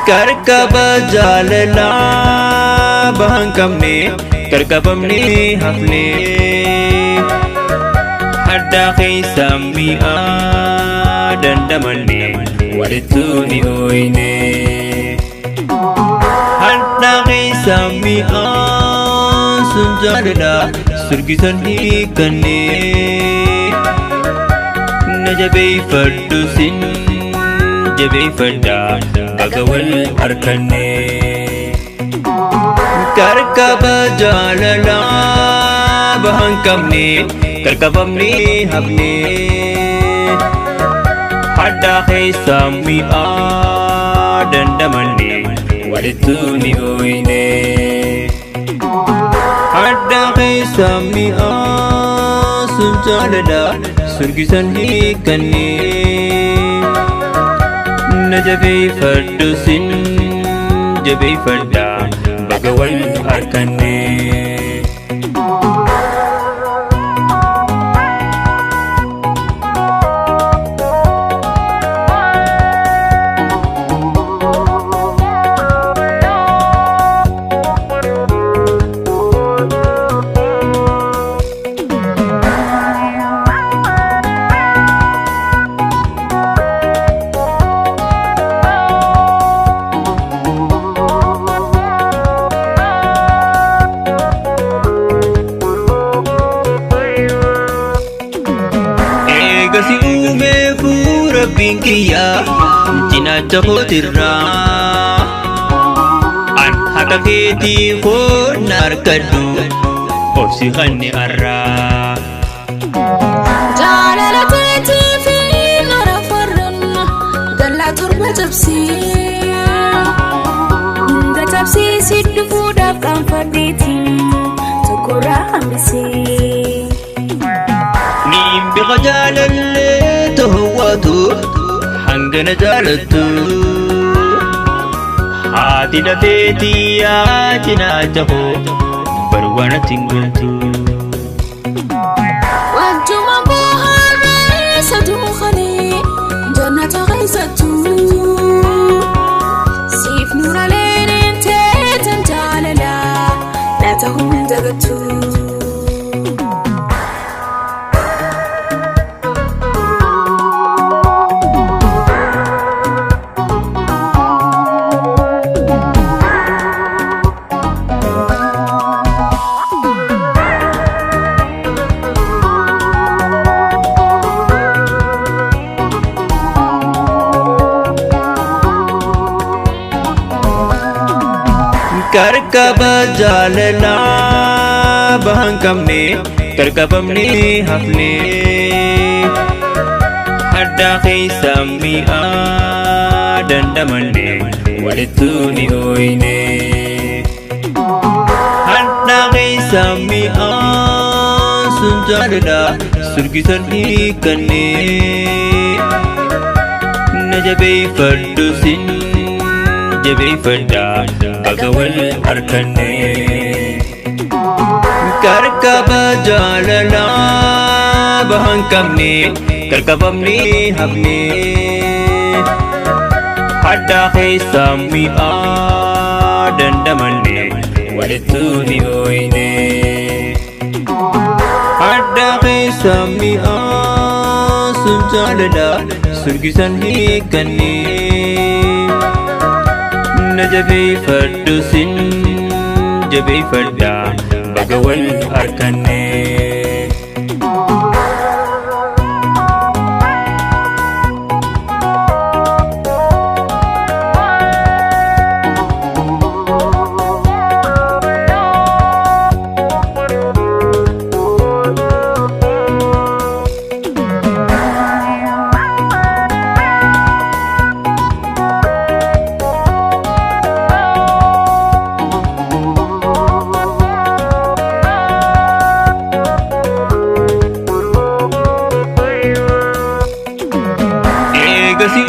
Qarqaba jaalalaa bahan qabne qarqabamne hafne Haddaa keessa mi'aa dandamanne walittu ni ooyne Haddaa keessa mi'aa sun jaalala surgisan hiikanne Na jabeeffadhu sin jabeeffadha baga wal harkanne Qarqaba jaalalaa bahan qabne qarqabamne hafne Haddaa keessa mi'aa dandamanne walittu ni ooyne Haddaa keessa mi'aa sun jaalala surgisan hiikanne Na jabeeffadhu sin jabeeffadha baga wal harkanne. Eegasi uumeefuu rabbiin kiyyaa cinaacha kootirraa An haqa keetii koon harkadhu obsi kanni arraa. Jaalala keetii fi nara farran dallaa torba cabsii. Hunda cabsii si dhufuudhaaf qaanfadheetiin tokkorraa hambisee. Niin biqa jaalallee tohowwaatu hangana jaalattu. Haati lafeetii yaa cinaacha koo barwaanatti hin galtu. Wajjuma bohaarraa isa duukalee jannata keessattuu. Siif nura leeneen teetan jaalalaa laata hunda gattuu. Qarqaba jaalalaa bahan qabne qarqabamne hafne Haddaa keessa mi'aa dandamanne walittu ni ooyne Haddaa keessa mi'aa sun jaalala surgisan hiikanne Na jabeeffadhu sin jabeeffadha baga wal harkanne. Qarqaba jaalalaa bahan qabne qarqabamne hafne Haddaa keessa mi'aa dandamanne walittu ni ooyne Haddaa keessa mi'aa sun jaalala surgisan hiikanne Na jabeeffadhu sin jabeeffadha baga wal harkanne. Eegasi